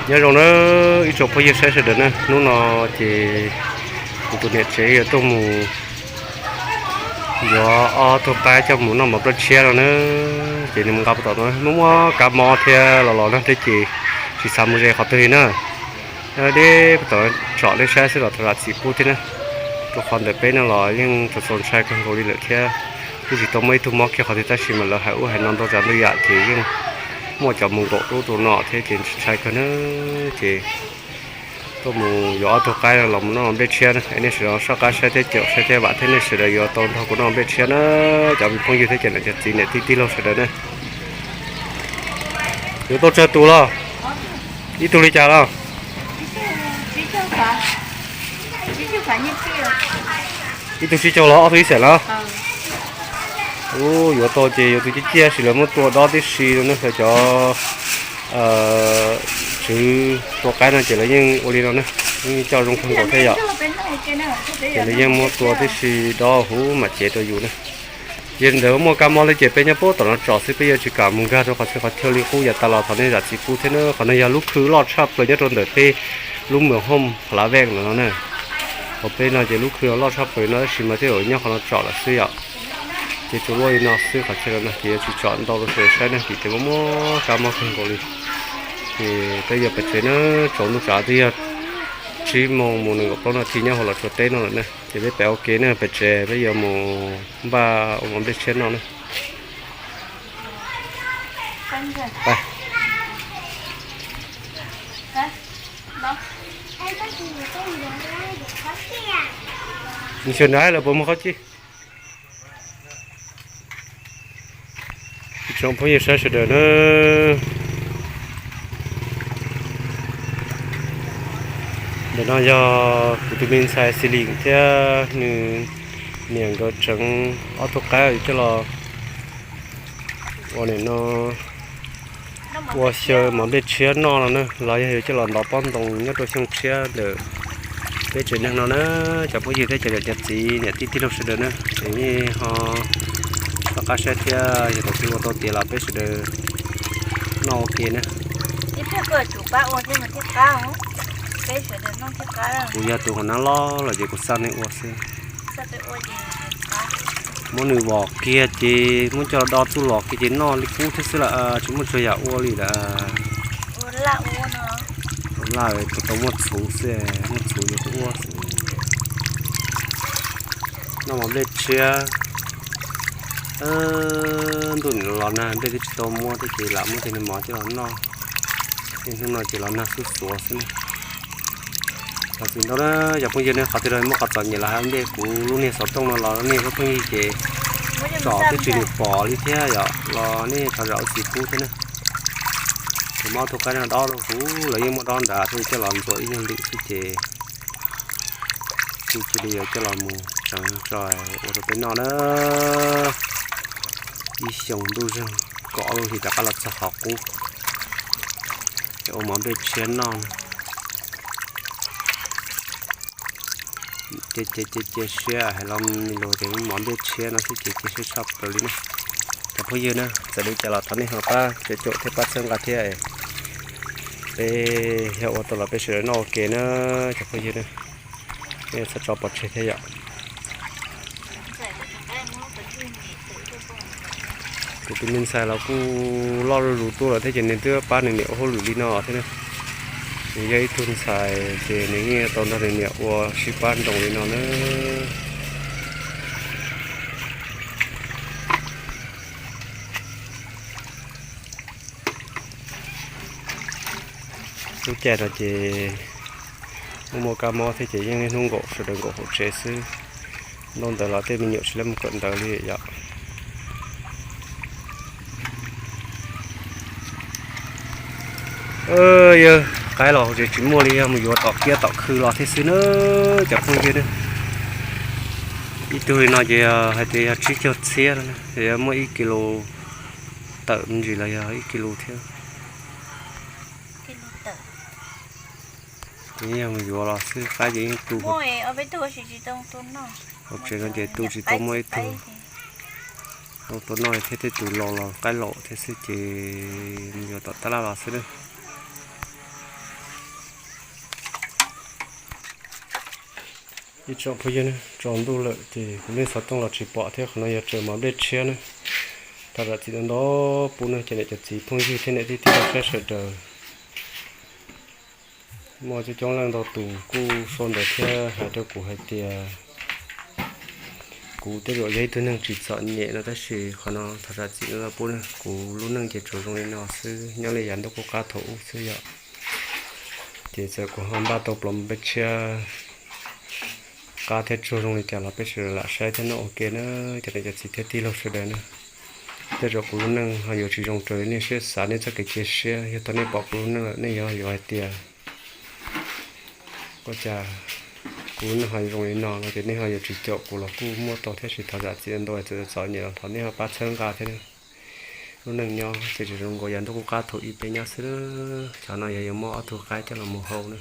Nyob zoo na ib tsoom phooj ywg saib sawv daws na, hnub no ces kuv tus niam tsev yuav tuaj mus yuav ob tug qaib coj mus noj mov nplej tshiab no na. Ces nws mus nqa puag tom no muaj muaj kab mob thiab los los no thiab ces tsis xav mus ze qhov twg li na. Deb puag tom tsom nej saib xwb los thov zam txim pub thiab na. Rau qhov ntawm peb no los yeej txaus txaus ntshai kawg nkaus li lawm thiab. Twb tsis tau muaj ib tug mob kiag qhov twg tab sis mas lawv hais ub hais no ntau tsav ntau yam ces yeej muaj cov mus nkaum rau ub rau no thiab ces ntshai kawg na. Ces tuaj mus yuav ob tug qaib los mus noj nplej tshiab na, es nej sawv daws soj qab saib thiab caum saib thiab vam thiab nej sawv daws yuav tau nrog kuv noj nplej tshiab na. Cov me phooj ywg thiab cov niam cov txiv niam tij tij laug sawv daws na. Yuav tau tsawg tus los? Ib tug li cas los? Ib tug tsib caug los ob tug ib xeem los? Ub, yuav tau ces yuav tus ciaj ciaj sis lawv muab tua dob tib si no na, lawv cov tswv tua qaib no ces lawv yeej ua li no na, yeej coj zoo kawg nkaus thiab yom. Ces lawv yeej muab tua tib si dob huv mam cev rau yus na. Yog li ntawd muaj kab mob li ces peb nyob puag tom no tsom xwb, peb yuav tsis kam mus nkag rau qhov txhia qhov chaw li qub yav tas los thov nej zam txim pub thiab na. Qhov no yog lub khw loj tshaj plaws nyob rau ntawm peb lub moos Home Plav Vej no na. Hauv peb no ces lub khw loj tshaj plaws no tab sis mas twb nyob qhov no tsom lawm xwb yom. Ces tsuas luaj li no xwb, qhov chaw no ces yuav tsis tsom ntau rau sawv daws saib na, vim tias muaj muaj kab mob kawg nkaus li. Ces peb yuav pem tsev na, tsaus ntuj tsam twb yog tsib moos mus nees nkaum plaub no thi nyob hauv Los Tsuas teb no lawm na. Ces peb pem ua ke na, pem tsev peb yuav mus npaj ua mov nplej tshiab noj na. Nws xyov nrad lawv puas muag qhob cij. Tsoom phooj ywg saib sawv daws na, ntawm no yog kuv tus me ntxhais Xis Lis thiab nws niam nkawd tseev ob tug qaib yuav coj los ua nim no ua xyaw mov nplej tshiab noj no na, los yog yuav coj los ntov pob ntoo nyob rau xyoo tshiab ntawm peb tsev neeg no na. Cov phooj ywg thiab cov niam cov txiv niam tij tij laug sawv daws na, es ho soj qab saib thiab yog thaum twg ua tau tiav los peb sawv daws noj ua ke na. Kuv yog tus hauv nab loj los ces kuv xaj nej ua xwb. Muab nws vom kiag ces muab coj do txuj los kiag ces noj li qub thiab xwb lawm, tsis muaj tsav yam ua li lawm. Ua laj, tau muaj txhuv xwb, muaj txhuv ces kuv ua xwb. Noj mov nplej tshiab. Ntuj nim los nag nplej twb tsis tau muab thiab ces lam muab tej niag mov coj los noj. Tej hnub no ces los nag xuj xuav xwb na. Thov txim ntau na cov phooj ywg, nej qhov twg los muaj qhov txom nyem los hais ntej kuv lub niag xov tooj no los nej phooj ywg ces tsom twb tsis nws pom li thiab yom, los nej thov zam lub txim pub thiab na. Ces muab ob tug qaib no dob rau huv, lawv yeej muaj dob nrad thiab, coj los ntxuav ib nyuag lwm xwb ces kuj cia li yuav coj los mus tseev tso ua rau peb noj na. Ib xyoos ntuj zeeg kom lub hli rov qab los txog qhov qub, ua mov nplej tshiab noj. Ces cia siab hais los lus tias mov nplej tshiab no xwb ces cia siab tshaj plaws li na. Cov phooj ywg na, txawm li cas los thov nej ho pab caum caum thiab pab txhawb nqa thiab. Peb yog ua tau los peb sawv daws noj ua ke na cov phooj ywg na. Nej txhob tso pov tseg thiab yom. Kuv tus me ntxhais los kuj loj zuj zus tuaj lawm thiab ces nws twb pab nws niam ua hauj lwm li no thiab na. Nws yog ib tug ntxhais ces nws yeej tau nrog nws niam ua sib pab nroos li no na. Lub caij no ces muaj muaj kab mob thiab ces yeej niaj hnub nkaum sawv daws nkaum hauv tsev xwb. Ntaub ntawv los tej me nyuam tsis tau mus kawm ntawv li yom. Yog qaib los hauv tsev tsis muaj li, yog mus yuav tom kiab tom khw los thiab xwb na cov phooj ywg na. Ib tug li no ces hais tias yog tsib caug txhiab, muaj ib kis lus tawm me ntsis los yog ib kis lus thiab. Ces yog mus yuav los xwb, qaib ces yeej tu, hauv tsev no ces tu tsis tau muaj ib tug tua noj thiab, tej tus laus los qaib laus thiab xwb ces mus yuav tom tab laj los xwb na. Ib tsoom phooj ywg ne, tsaus ntuj lawm ces kuv nej xov tooj los tsis pom thiab, qhov no yog raws mov nplej tshiab ne. Thov zam txim ntau ntau pub ne cov niam cov txiv phooj ywg thiab niam tij tij laug saib sawv daws. Muaj coob coob leej ntau tus kuj sau ntawv thiab hais rau kuv hais tias kuv tej zaum yog ib tug neeg tsis txom nyem no, tab sis qhov no thov zam txim ntau ntau pub ne. Kuv lub neej ces tsuas zoo li no xwb, nyob li yav ntuj qub qab thaum ub xwb yom. Ces txawm kuv ho npaj tau pluas nplej tshiab qab thiab tsuag zoo li cas los peb sawv daws lam saib thiab noj ua ke na, cov niam cov txiv thiab tij laug sawv daws na. Tej zaum kuv lub neej ho yuav tsis zoo raws li nej siab xav, nej txoj kev cia siab. Yog tau nej pom kuv lub neej lawm nej yuav yuav hais tias ua cas kuv lub neej ho zoo li no no ces nej ho yuav tsis caum kuv los kuj muaj tau thiab, sis thov zam txim ntau, txawm txom nyem los thov nej ho pab txhawb nqa thiab na. Lub neej nyob ces tsis zoo nkaus yav ntuj qub qab thaum ub peb nyob xwb. Cov no yog yuav muab ob tug qaib coj los mus hau na,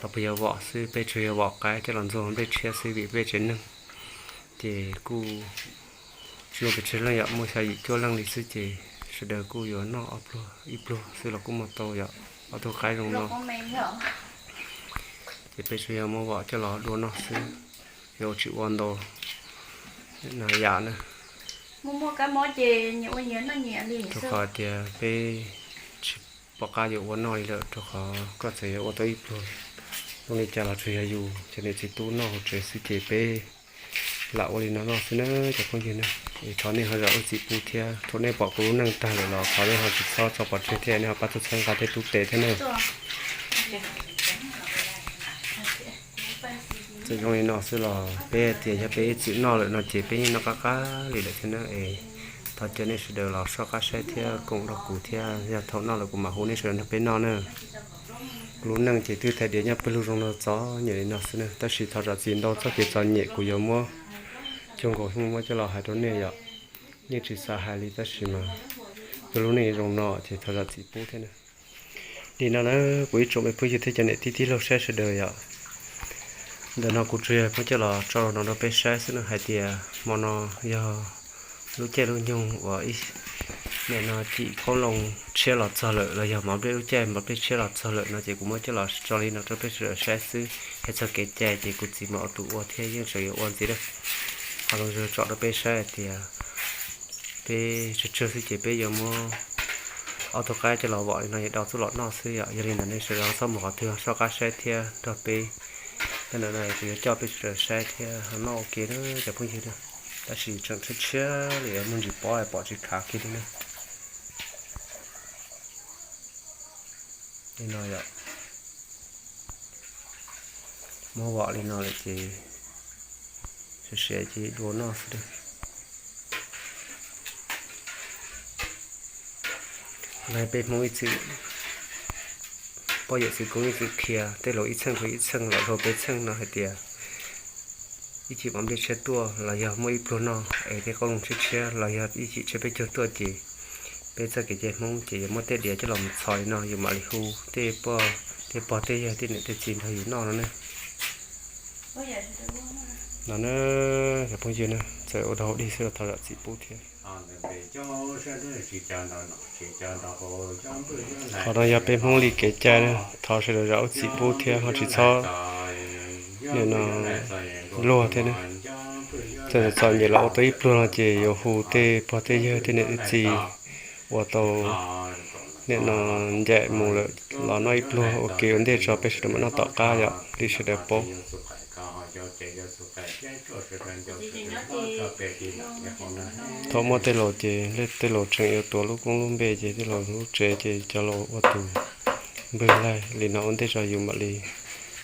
los puas yog vom xwb, peb tsuas yog vom qaib coj los ntxuag nplej tshiab xwb, vim peb tsev neeg ces kuj tsis muaj pes tsawg leej yom, muaj xya yim cuaj leej li xwb ces sawv daws kuj yuav noj ob pluag ib pluag xwb los kuj muaj tau yom, ob tug qaib zoo no. Ces peb tsuas yog muab vom coj los dua noj xwb, yuav tsis ua ntau na yam na. Rau qhov tias peb tsis pom qab yuav ua noj li lawm, rau qhov koj txawm yuav ua tau ib pluag zoo li cas los tsuas yog yus cov niam txiv tub noj hauv tsev xwb ces peb lam ua li no noj xwb na cov phooj ywg na. Es thov nej ho zam lub txim pub thiab, thaum nej pom kuv lub neej tag lawm los thov nej ho tsis txhob tso pov tseg thiab, nej ho pab txhawb nqa thiab tub tes thiab na. Txawm zoo li no xwb los peb hais tias yog peb ib txwm noj lawm no ces peb yeej noj qab qab li lawm thiab na. Es thov caw nej sawv daws los soj qab saib thiab koom nrog kuv thiab, yog thaum noj lawm kuv mam hu nej sawv daws nrog peb noj na. Kuv lub neej ces twb thaij diav nyob pawg lug zoo no txom nyem li no xwb na, tab sis thov zam txim ntau txoj kev txom nyem kuv yuav muab cuag nkaus hnub muab coj los hais rau nej yom. Yeej tsis xav hais li tab sis mas yog lub neej zoo no ces thov zam txim pub thiab na. Li no na, kuv ib tsoom me phooj ywg thiab cov niam tij tij laug saib sawv daws yom. Ntawm no kuv tsuas yog muab coj los tso no rau peb saib xwb na, hais tias hmo no yog lub caij lub nyoog uas ib, nim no cim qoob loo tshiab los txog lawm los yog mov nplej lub caij mov nplej tshiab los txog lawm no ces kuv muab coj los tso li no rau peb sawv daws saib xwb. Hais txog kev cai ces kuv txiv mas ua tus ua thiab yeej tseem yuav ua ntxiv na. Qhov zoo tsom rau peb saib hais tias peb tsawg tsawg xwb ces peb yuav muab ob tug qaib coj los vom li no yuav do txuj lom noj xwb yom. Yog li ntawd nej sawv daws txhob mus qhov twg, soj qab saib thiab nrog peb. Tej ntawd no kuv yuav coj peb sawv daws saib thiab ho noj ua ke na cov phooj ywg na. Tab sis tseem tshiab tshiab li, muaj ntsis pob pom tsis khav kiag li na. Li no yom, muab vom li no lawm ces siav siav ces dua noj xwb. Laig peb Hmoob ib txwm, poj yawm txwv koob ib txwm qhia tej laus ib txheej rau ib txheej los dhau peb txheej no hais tias ib chim mov nplej tshiab tuaj los yog muaj ib pluag noj es tej qoob loo tshiab tshiab los yog ib chim tshiab peb caug tuaj ces peb txoj kev cai Hmoob ces yuav muab tej diav coj los mus txhos li no, yus mam li hu tej pog tej pog tej yawg tej niam tej txiv nrog yus noj no ne. No na, cov phooj ywg na, txawm ua dog dig xwb los thov zam txim pub thiab. Qhov no yog peb Hmoob li kev cai na, thov sawv daws zam lub txim pub thiab ho tsis txhob nim no luag thiab na. Txawm txom nyem los ua tau ib pluag no ces yuav hu tej pog tej yawg tej niam tej txiv uas tau nim no ncaim mus lawm los noj ib pluag ua ke ua ntej tso peb sawv daws mam noj tom qab yom, li sawv daws paub. Thaum muaj tej laus ces tej laus tseem yuav tuav lub koob lub npe ces tej laus lub tsev ces cov laus ua tus npwg laig li no ua ntej tso yus mam li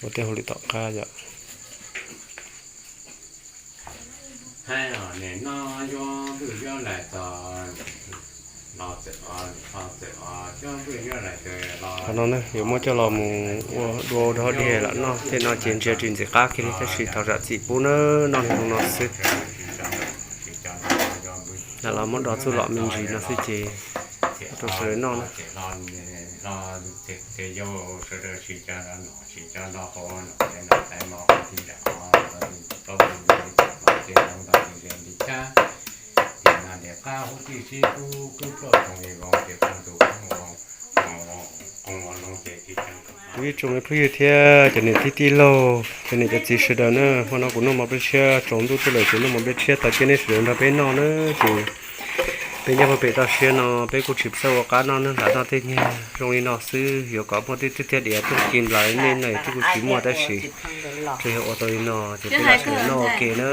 ua tej hauj lwm tom qab yom. Qhov no ne yuav muab coj los mus ua dua dog dig lam noj, tej no ces ntsia tsis ntxim qab kiag li tab sis thov zam txim pub na, noj li no xwb. Lam los muab do txuj lom me ntsis no xwb ces rau sawv daws noj na. Ib tsoom me phooj ywg thiab cov niam tij tij laug, cov niam cov txiv sawv daws na, hmo no kuv noj mov nplej tshiab, tsaus ntuj tuaj lawm ces noj mov nplej tshiab tos cia nej sawv daws nrog peb noj na ces peb nyob puag pem toj siab no peb kuj tsis txawj ua qab noj ne, lam noj tej niag zoo li no xwb, yuav kom muaj tej twj tiag diav tuaj ci nplaim nej no twb kuj tsis muaj tab sis tsuas yog ua tau li no ces peb lam sawv daws noj ua ke na.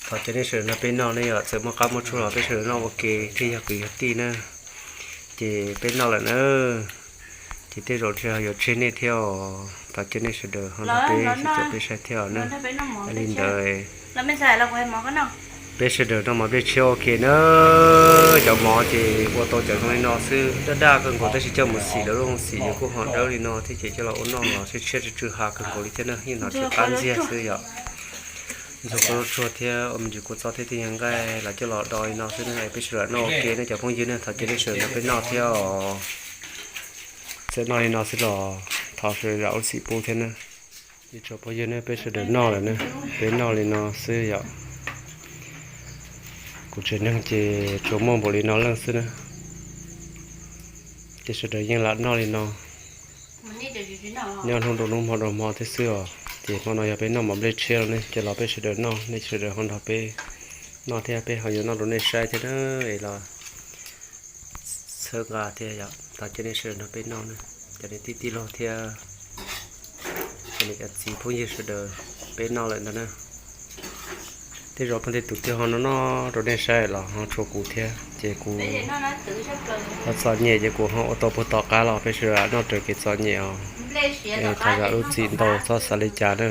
Thov cia nej sawv daws nrog peb noj ne, yog txawm muaj qab muaj tshuaj los peb sawv daws noj ua ke thiaj yog kwv yog tij na. Ces peb noj lawm na, ces tej zaum ntshe yuav tseg nej thiab os. Thov cia nej sawv daws ho nrog peb sib caum peb saib thiab os na. Li ntawd peb sawv daws noj mov nplej tshiab ua ke na. Cov mov ces ua tau cov zoo li no xwb, daj daj kawg nkaus tab sis coj mus xim lawv lub hoo xim yuav kuj ho dawb li no thiab ces coj los ua noj los tshiab tshiab tsw tsw ha kawg nkaus li thiab na, yeej hnov tsw qab ntxiag xwb yom. Ntxuag kua lub tshuaj thiab ua me ntsis kua txob thiab tej nyuag nqaij los coj los do li no xwb na, peb sawv daws noj ua ke ne cov phooj ywg ne, thov cia nej sawv daws nrog peb noj thiab os. Txawm noj li no xwb los thov sawv daws zam lub txim pub thiab na. Ib tsoom phooj ywg ne, peb sawv daws noj lawm na, peb noj li no xwb yom. Kuv tsev neeg ces tsuas muaj npaum li no leej xwb na, ces sawv daws yeej lam noj li no. Nyob hnub rau hnub hmo rau hmo thiab xwb os, ces hmo no yog peb noj mov nplej tshiab los ne, ces los peb sawv daws noj, nej sawv daws ho nrog peb noj thiab peb ho yuav noj rau nej saib thiab na, es los txhawb nqa thiab yom. Thov cia nej sawv daws nrog peb noj na, cov niam tij tij laug thiab cov niam cov txiv phooj ywg sawv daws, peb noj lawm ntag na. Tej zaum pheej tej tus twg ho noj noj rau nej saib los ho tshuav kuv thiab ces kuv ho txom nyem ces kuv ho ua tau puag tom qab los peb sawv daws noj raws kev txom nyem os. Es thov zam lub txim ntau txhob xav li cas na.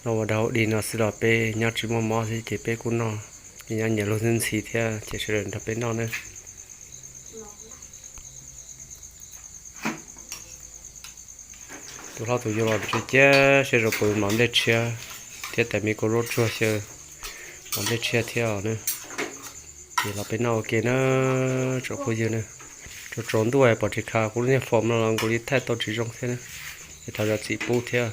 Noj ua dog ua dig no xwb los peb nyob tsis muaj mob xwb ces peb kuj noj nyob nyias lub ntxhi thiab ces sawv daws nrog peb noj na. Tus hlob tus yau los ntsia cia seb zaum puas yuav mov nplej tshiab thiab tais me kua zaub tsuag xyaw mov nplej tshiab thiab os na. Ces los peb noj ua ke na, tsoom phooj ywg na. Tsaus tsaus ntuj pom tsis kha kuv lub niag foos no los nkaus li thaij tau tsis zoo thiab na, es thov zam txim pub thiab.